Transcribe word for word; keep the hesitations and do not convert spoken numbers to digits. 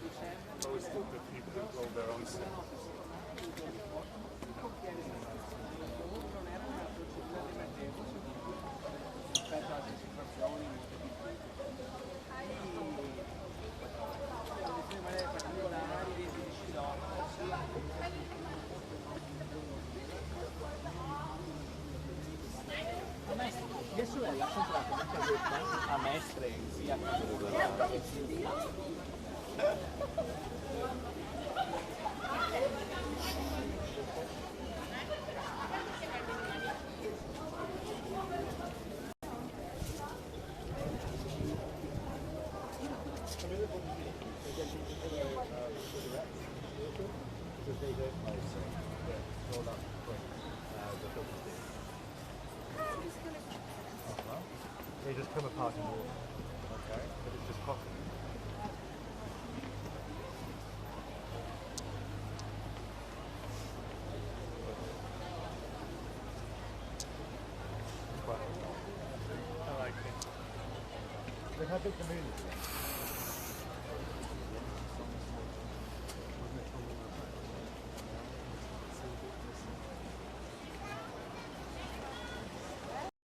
Always thought that people control their own self. Mia sorella ha comprato una casetta a Mestre, in via Cavour. They just come apart in water. Okay. But it's just coffee. It's quite I like it. Look how big the moon is.